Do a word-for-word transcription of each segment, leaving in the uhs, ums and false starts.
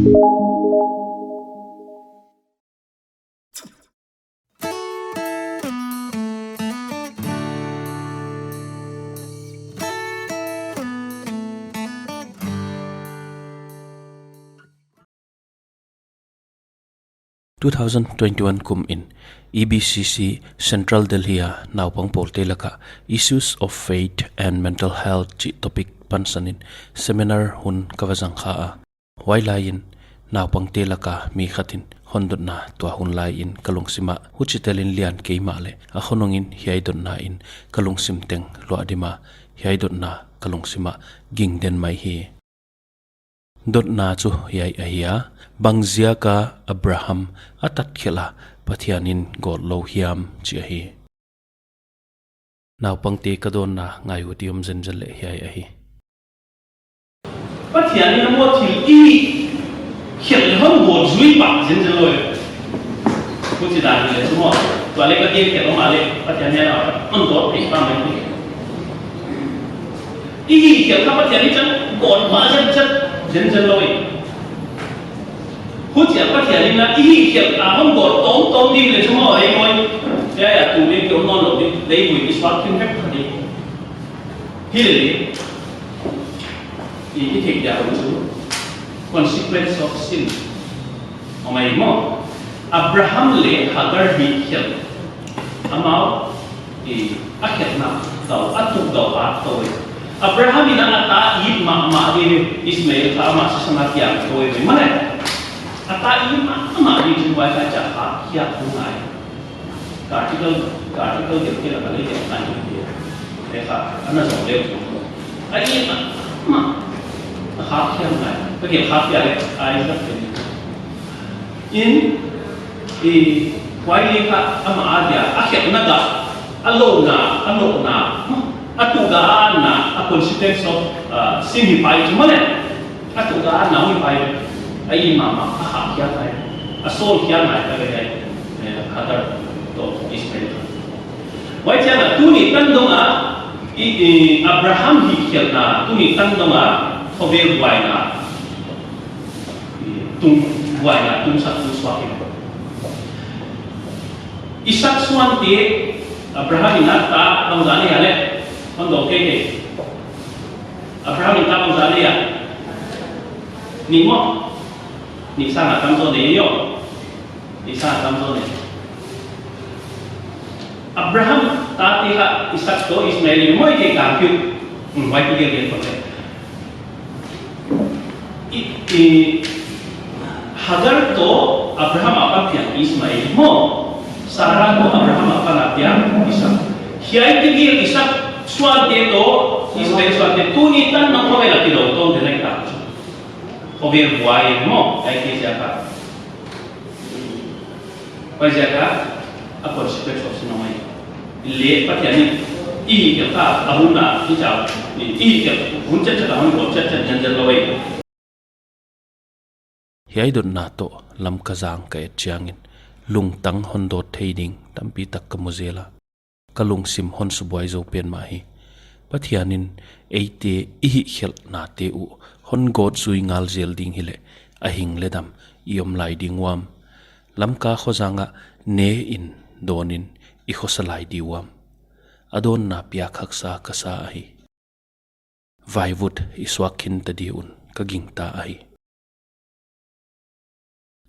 Two thousand twenty-one kum in E B C C Central Delhi a naupang pawlte laka Issues of Faith and Mental Health chih topic pansan in seminar hun ka va zang kha a. Huai lai in naupangte laka mi khat in hon dotna tuah hun lai in ka lungsim ah huchitel in lian kei mahleh, a khonung in hiai dotna in ka lungsim teng luahdim a, hiai dotna ka lungsim ah ging den mai hi. Dotna chu hiai ahi a, bangziak a Abraham a tat khelh a Pathian in gawt lou hiam chih ahi. Naupangte, ka dawnna ngai ut i om zenzen leh hiai ahi. Pathian in a maw thil i khelh leh hon gawt zui pah zenzen lou e. Huchi dan hileh chu maw, tua leh ka gen khelh om a leh Pathian in a hon gawt pah mai hi. I hih khelh kha Pathian in chan gawt pah zenzen, zenzen lou e. Huchia Pathian in a i hih khelh a hon gawt tawmtawm ding leh chu maw, lei mawi. Hiai a tu ding ki om nawn lou ding, lei mawi ki suak khin vek kha ding. Hilele, i, i theih dia chu consequence of sin. Amah maw, Abraham leh Hagar hih khelh. Amau, i, a khelhna deuh, a tuk deuh a tou e. Abraham in a ta it mahmah ding, Ismael kha amah sisan a kiang tou e, maw leh. A ta it mahmah ding chu huai kha cha kha khia ngai. Ka article, ka article deuh kei laka lei deuh ngai ding. E kha, ana zong deuh chu. A it mahmah, a kha khia ngai. Ka kei kha khia leh, a i zak deuh. In, i, huai leh kha amah a dia, a khelhna gah, a lohna, a lohna, a tuk gah a anna, a consequence of, uh, sin hi pai chu maw leh. A tuk gah a anna hi pai, a it mahmah, a kha khia ngai, a sawl khia ngai ta leh, eh, Hagar toh Ismael. Huai chiang a tuni tan dong a, i, i, Abraham hih khelhna, tuni tan dong a, khovel buaina, tung buaina, tungsak tungsuak hi. Isak suante, Abraham in a ta bangzah nei a leh, hon dawng kei kei. Abraham in ta bangzah nei a. Nih maw. Nih sang a tamzaw nei aw. Nih sang a tamzaw nei. Abraham tate kha Isak toh Ismael in maw i theih kha piu. Hmm, huai pi gelgel kon leh. I, i, Hagar toh Abraham apan piang Ismael maw. Sarah toh Abraham apan a piang Isak. Hiai tegel Isak suante toh Ismael suante tuni tan a khovel a kilou tawm te nai ta. Khovel buai maw, ai ke sia ka. Huaiziak a, a consequence of sin a om ahi. Leh Pathian in, i hih khelh kha, a hun a, i cha, i hih khelh, hun chetchet a hon gawt chetchet zenzen lou ahi. Hiai dotna toh Lamka zang ka et chiangin, lungtang hon dawt thei ding tampi tak ka mu zel a. Ka lungsim hon subuai zou pen mah hi. Pathian in eite i hih khelhnate uh hon gawt zui ngal zel ding hileh, a hing leh dam i om lai ding uam? Lamka khozang ah ne in dawn in i khosa lai di uam? A dawnna piak haksa ka sa ahi. Vaivut i suak khin ta di un ka gingta ahi.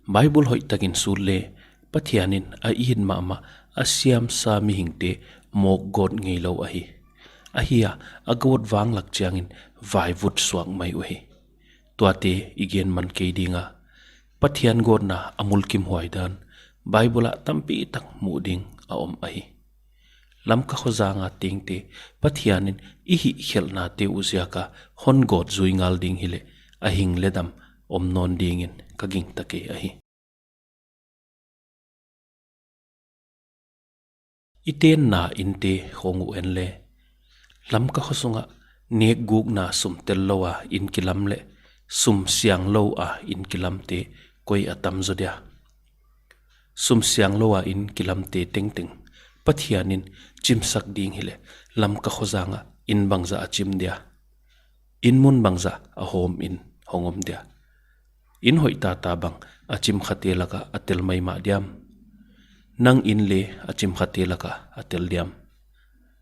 Bible hoihtakin sut leh, Pathian in a it mahmah a siamsa mihingte mawk gawt ngeilou ahi. Ahia, a gawt vanglak chiangin vaivut suak mai uhi. Tuate i gen man kei ding a, Pathian gawtna a mulkimhuai dan Bible ah tampi tak muh ding a om ahi. Lamka khozang a tengte, Pathian in i hih khelhnate uh ziak a hon gawt zui ngal ding hileh, a hing leh dam om nawn dingin ka gingta kei ahi. I tenna inte khong uh en leh, Lamka khosung ah nekgukna sum tellou a inn kilam leh sum sianglou a inn kilamte koi a tam zaw dia? Sum sianglou a inn kilamte tengteng Pathian in chimsak ding hileh, Lamka khozang ah inn bangzah a chim dia? Inn mun bangzah a hawm in hong om dia? Inn hoih tata bang a chimkhate laka a tel maimah diam? Nang inn le a chimkhate laka a tel diam?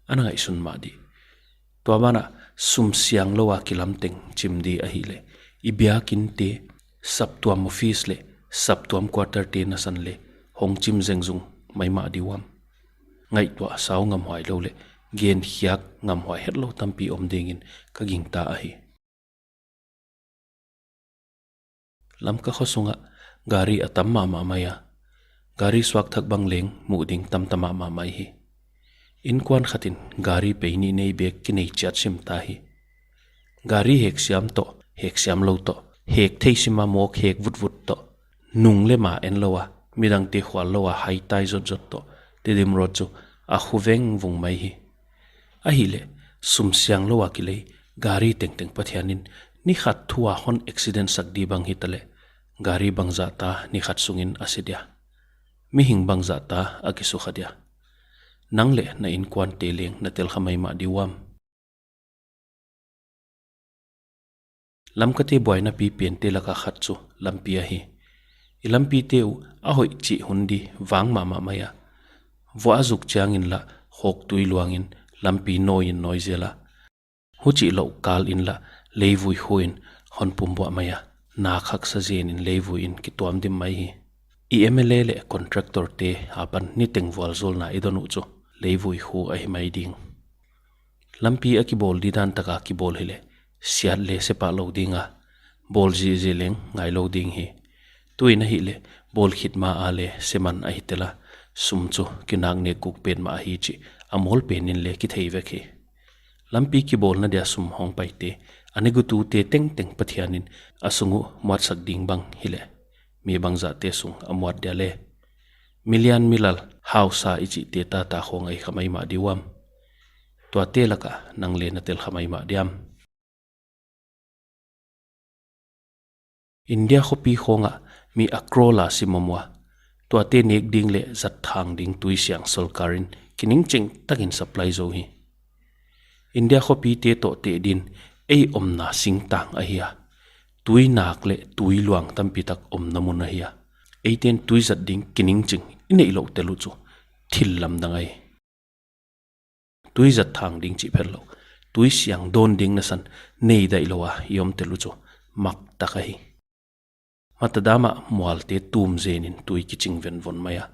Ana ngaihsun mah di. Tua banah sum siang lou a kilam teng chim di ahihleh, i biakinnte, saptuam office leh saptuam quarter te nasan le hong chim zengzung maimah di uam? Ngaihtuah sau ngamhuai lou leh genkhiak ngamhuai hetlou tampi om dingin ka gingta ahi. Lamka kho sungah gari a tam mahmah mai a, gari suakthak bang leng muh ding tamta mahmah mai hi. Innkuan khatin gari pei nih nei bek kinei chiat sim ta hi. Gari hek siam toh, hek siam lou toh, hek thei sima mawk hek vutvut toh, nung le ma en lou a, midangte khual lou a haitai zotzot toh, Tedim Road chu a khu vengvung mai hi. Ahihleh, sum siang lou a kilei gari tengteng Pathianin ni khat thu a hon accident sak di bang hitaleh, gari bangzahta ni khat sungin a si dia? Mihing bangzahta a kisukha dia? Nang leh na innkuante leng na telkha maimah di uam? Lamkate buaina pi pente laka khat chu lampi ahi. I lampite uh a hoih chih hun di vang mahmah mai a. Vuah a zuk chiangin lah khawktui luangin lampi nawi in nawi zel a. Huchih louh kal in lah leivui khu in hon pumbuah mai a, nak haksa zen in leivui in kituam dim mai hi. I M L A leh contractor te apan niteng vualzawlna i don uh chu leivui khu ahi mai ding. Lampi a kibawl didan taka kibawl hileh, siat le sepah lou ding a, bawl zihzih leng ngai lou ding hi. Tuin ahihleh, bawl khit ma a le seman ahi tel a, sum chu kinak nek guk petmah ahi chih a mawl penin le kithei vek hi. Lampi kibawlna dia sum hong paite, a negutute tengteng Pathianin a sung uh muatsak ding bang hileh, mi bangzahte sung a muat dia le? Milian milal hausa i chihte tata khawng ahi kha maimah di uam? Tuate laka nang le na telkha maimah diam? India khopi khawngah mi a crore la sim om ua, tuate nek ding leh zat thang ding tui siang sorkarin kiningching takin supply zou hi. India khopite toh teh din ei omna singtang ahi a, tui nak leh tui luang tampi tak omna mun ahi a, eiten tui zat ding kiningching i neih louh tel uh chu thil lamdang ahi. Tui zat thang ding chih phet lou, tui siang dawn ding nasan nei daih lou a i om tel uh chu mak tak ahi. Matadama mualte tum zenin tui kiching venvon mai a,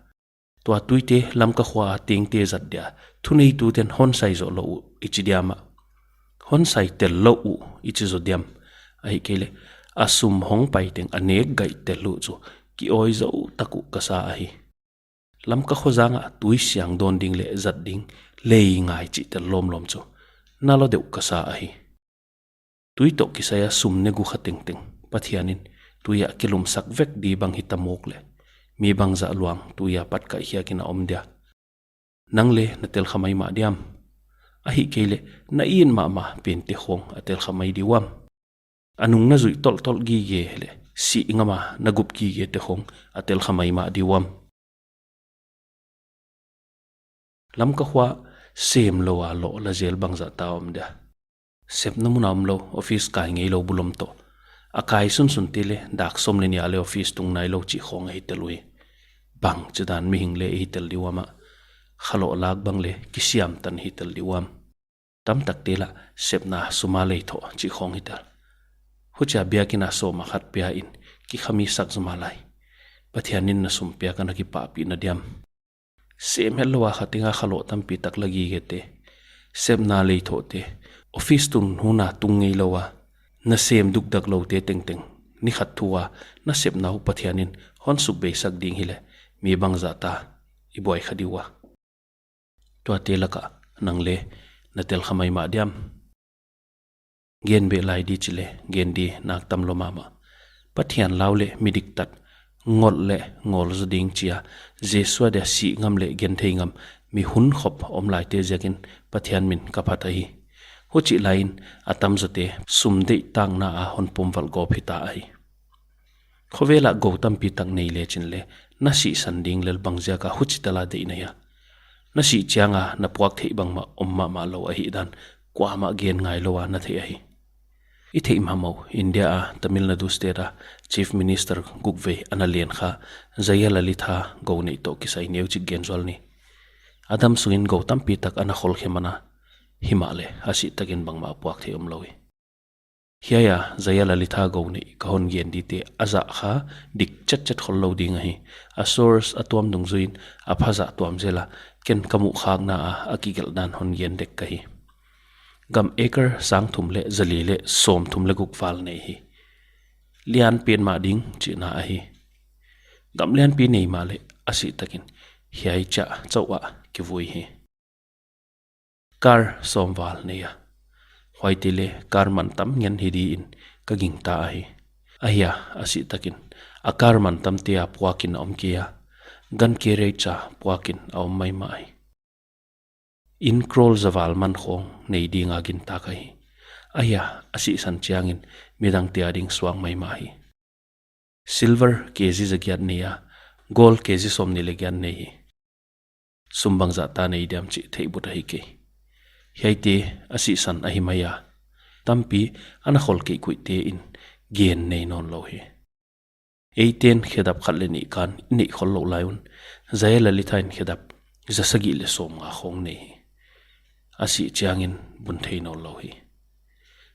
tua tuite Lamka khua a tengte zat dia thuneituten hon sai zoh lou uh i chi diam a? Hon sai tel lou uh i chi zaw diam? Ahihkeileh, a sum hong pai teng a nek gaih tel uh chu ki-awi zou tak uh ka sa ahi. Lamka khua zangah tui siang dawn ding leh zat ding lei ngai chih tel lawmlawm chu na lo deuh ka sa ahi. Tui toh kisai a sum ne gu kha tengteng Pathianin tui ah kilumsak vek di bang hita mawk leh, mi bangzah luang tui a pat kaih khiakin a om dia? Nang le na telkha maimah diam? Ahihkeileh, na it mahmah pente khawng a telkha mai di uam? A nung na zuih tolhtolh gige leh sih ngam a na gup gigete khawng a telkha maimah di uam? Lamka khua sem lou a loh la zel bangzah ta om dia? Sepna mun a om lou, office kai ngei lou bulom toh, a kai sunsunte leh dak sawm leh nih a leh office tung nai lou chih khawng ahi tel uhi. Bangchidan mihing le i hi tel di uam a, khaloh lak bang leh kisiam tan hi tel di uam? Tamtakte lah sepna sum a lei thoh chih khawng hi tel. Huchia biakin a sawm a khat pia in kikhami sak zom a lai. Pathianin na sum piak a na kipahpih na diam? Sem hetlou a kha teng a khaloh tampi tak la gigete, sepna lei thohte, office tun hun a tung ngei lou a na sem dukdak loute tengteng, ni khat thu a na sepna uh Pathianin hon suk beisak ding hileh, mi bangzah ta i buai kha di ua? Tuate laka nang le na telkha maimah diam? Gen beh lai di chi leh gen di nak tam lou mahmah. Pathian lau leh mi diktat, ngol leh ngol zaw ding chia, Jesu a dia sih ngam leh genthei ngam mi hunkhop om laite ziakin Pathian min ka phat ahi. Huchih lai in a tamzawte sum deihtakna a hon pumvalh gawp hita ahi. Khovel ah gou tampi tak nei lechin leh, na sihsan ding lel bangziak a huchi tal a deih na hia? Na sih chiang a na puak theih bangmah om mahmah lou ahihdan kuamah gen ngai lou a na theih ahi. I theih mahmah uh, India a Tamil Nadu state a Chief Minister gukvei ana len kha Jayalalitha gou neih toh kisai neuchik gen zual ni. A dam sungin gou tampi tak ana khol khe man a, himahleh a sih takin bangmah a puak theih omlou hi. Hiai a Jayalalitha gou neih ka hon gen dite a zah kha dik chetchet khollou ding ahi. A source a tuam dungzuiin a phazah tuam zel a, ken ka muhkhakna a a kigelh dan hon gen dek ka hi. Gam acre sang thum leh zali leh sawm thum leh guk val nei hi. Lianpen mah ding chihna ahi. Gam lianpi nei mahleh a sih takin hiai chiah chauh ah kivui hi. Car sawm val nei a, huaite leh car mantam ngen hi di'n ka gingta ahi. Ahia, a sih takin a car mantamte a puakin a om kei a, gan carriage a puakin a om maimah hi. Inn crore za val man khawng nei ding a gintak ahi. Ahia, a sihsan chiangin midangte ading suak maimah hi. Silver kg za giat nei a, gold kg sawmnih leh giat nei hi. Sum bangzah ta nei diam chih theih but ahi kei. Hiaite a sihsan ahi mai a, tampi ana khol keikuihte'n gen nei nawnlou hi. Eite'n khedap khat leh nih kan i neih khol louh lai un, Jayalalitha'n khedap za sagih leh sawmnga khawng nei hi. A sih chiangin bun thei nawnlou hi.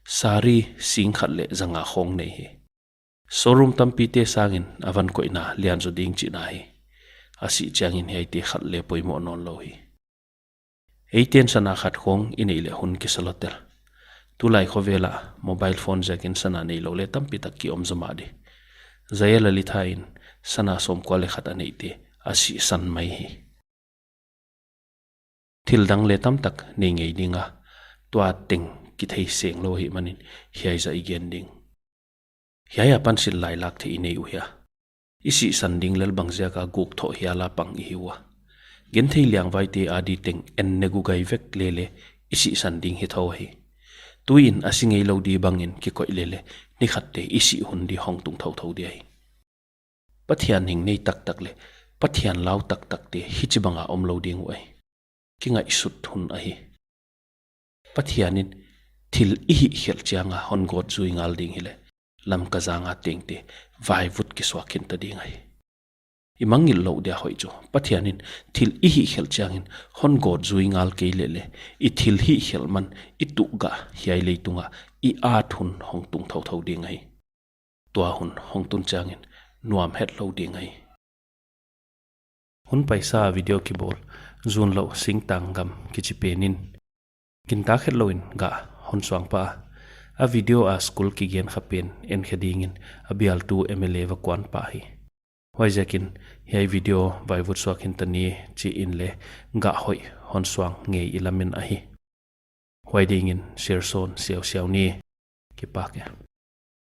Sari sing khat leh zanga khawng nei hi. Showroom tampite sangin a van koihna lian zaw ding chihna hi. A sih chiangin hiaite khat leh poimoh nawnlou hi. Eite'n sana khat khawng i neih leh hun kisa lawtel. Tulai khovel ah mobile phone ziakin sana neilou leh tampi tak ki om zaw mah di. Jayalalitha'n sana sawmkua leh khat a neihte a sihsan mai hi. Thil dang leh tamtak nei ngei ding a, tua teng kithei senglou ahihmanin hiai zah i gen ding. Hiai a pansin lailak theih i nei uh hia? I sihsan ding lel bangziak a guk thoh hial a pang i hi ua? Genthei liangvaite adi teng en ne gugai vek leleh i sihsan ding hi thou ahi. Tuin a si ngeilou di bangin kikoih leleh, nikhatte i sih hun di hong tung thouthou di ahi. Pathian hing nei taktak leh Pathian lau taktakte hichibang a omlou ding uh ahi. Kingaihsut hun ahi. Pathianin thil i hihkhelh chiang a hon gawt zui ngal ding hileh, Lamka zang a tengte vaivut kisuak khinta ding ahi. I mangngilh louh dia hoih chu, Pathianin thil i hihkhelh chiangin hon gawt zui ngal kei leleh, i thil hihkhelh man i tuh gah hiai leitung ah i at hun hong tung thouthou ding ahi. Tua hun hong tun chiangin nuam hetlou ding ahi. Hun paisa a video kibawl, zunlouh singtang gam kichi penin, gintak hetlouin gah hon suang pah a. A video a school kigen kha pen en khe dingin a bialtu M L A va kuan pah hi. Huaiziakin hiai video vaivut suak khinta ni chi in leh gah hoih hon suang ngei i lamen ahi. Huai dingin share sawn siausiau ni. Kipak e.